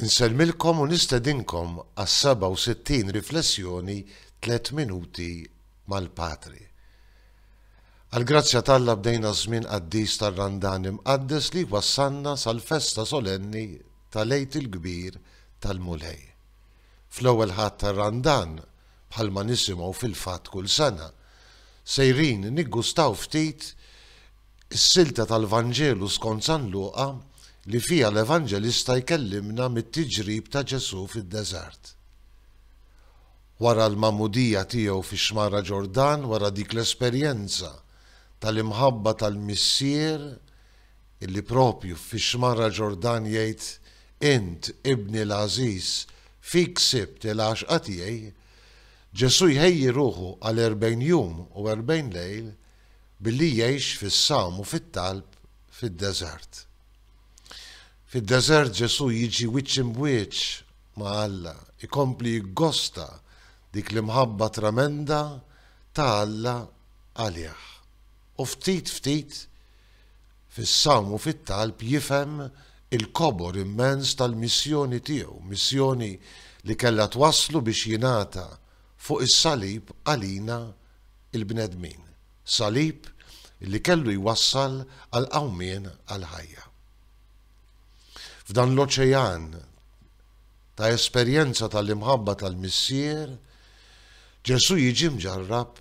Insellmilkom u nistedinkom għas-67 riflessjoni Tliet Minuti mal-Patri. Għall-grazzja t'Alla bdejna ż-żmien qaddis tar-Randan Imqaddes li jwassalna sal-festa solenni tal-Għid il-Kbir tal-Mulej. Fl-ewwel Ħadd tar-Randan, bħalma nisimgħu fil-fatt kull sena, sejrin niggustaw ftit is-silta tal-Vanġelu skont San Luqa li fiha l-Evanġelista jkellimna mit-tiġrib ta' Ġesù fid-deżert. Wara l-magħmudija tiegħu fix-Xmara Ġordan, wara dik l-esperjenza tal-imħabba tal-Missier illi propju fix-Xmara Ġordan jgħid, Int Ibni l-għażiż, fik sibt il-għaxqa tiegħi, Ġesù jħejji ruħu għal 40 jum u 40 lejl billi jgħix fis-sawm u fit-talb fid-deżert. Fid-deżert Ġesù jiġi wiċċ imb'wiċċ ma' Alla, ikompli jiggosta dik l-imħabba tremenda ta' Alla għalih. U ftit ftit, fis-sawm u fit-talb jifhem il-kobor immens tal-missjoni tiegħu, missjoni li kellha twasslu biex jingħata fuq is-salib għalina l-bnedmin, salib li kellu jwassal għall-qawmien għall-ħajja. F'dan l-oċean ta' esperjenza tal-imħabba tal-Missier, Ġesù jiġi mġarrab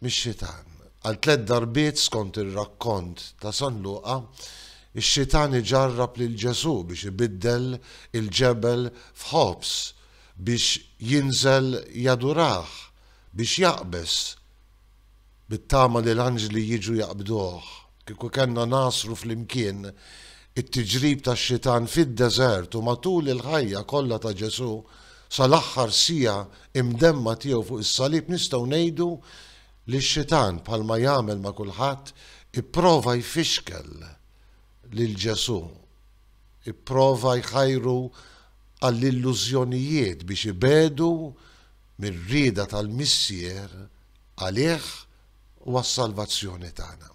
mix-xitan. Għal tlett darbiet skont ir-rakkont ta' San Luqa, ix-xitan iġarrab lil Ġesù biex ibiddel il-ġebel f'ħobż, biex jinżel jadurah, biex jaqbeż bit-tama li l-anġli jiġu jaqbduh. Kieku kellna nagħsru flimkien it-tiġrib tax-xitan fid-deżert u matul il-ħajja kollha ta' Ġesù sal-aħħar siegħa imdemma tiegħu fuq is-salib nistgħu ngħidu li x-xitan bħalma jagħmel ma' kulħadd ipprova jfixkel lil Ġesù, ipprova jħajru għall-illużjonijiet biex ibegħdu mir-rieda tal-Missier għalih u għas-salvazzjoni tagħna.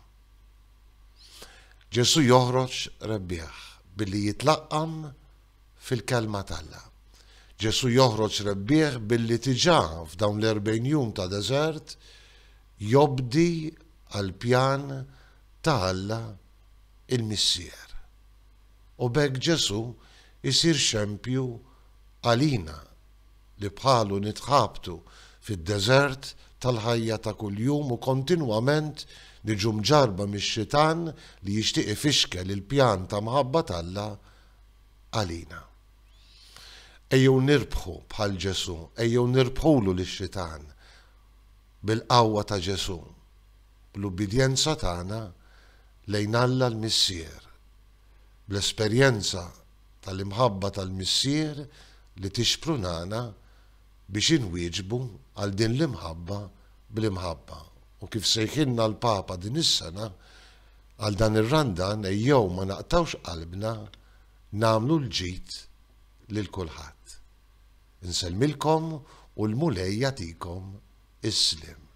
Ġesù joħroġ rebbieħ billi jitlaqqam fil-Kelma t'Alla. Ġesù joħroġ rebbieħ billi diġà f'dawn l-erbgħin jum ta' deżert jobdi għall-pjan ta' Alla il-Missier. U b'hekk Ġesù jsir xempju għalina li bħalu nitħabtu fid-deżert tal-ħajja ta' kuljum u kontinwament niġu mġarrba mix-xitan li jixtieq ifixkel il-pjan ta' mħabba t'Alla għalina. Ejjew nirbħu bħal Ġesù, ejjew nirbħulu lix-xitan bil-qawwa ta' Ġesù, bl-ubbidjenza tagħna lejn Alla l-Missier, bl-esperjenza tal-imħabba tal-Missier li tixprunana biex inwieġbu għal din l-imħabba bl-imħabba. U kif sejħilna l-Papa din is-sena għal dan ir-Randan ejjew ma naqtgħux qalbna nagħmlu l-ġid lil kulħadd. Insellmilkom u l-Mulej jagħtikom is-sliem.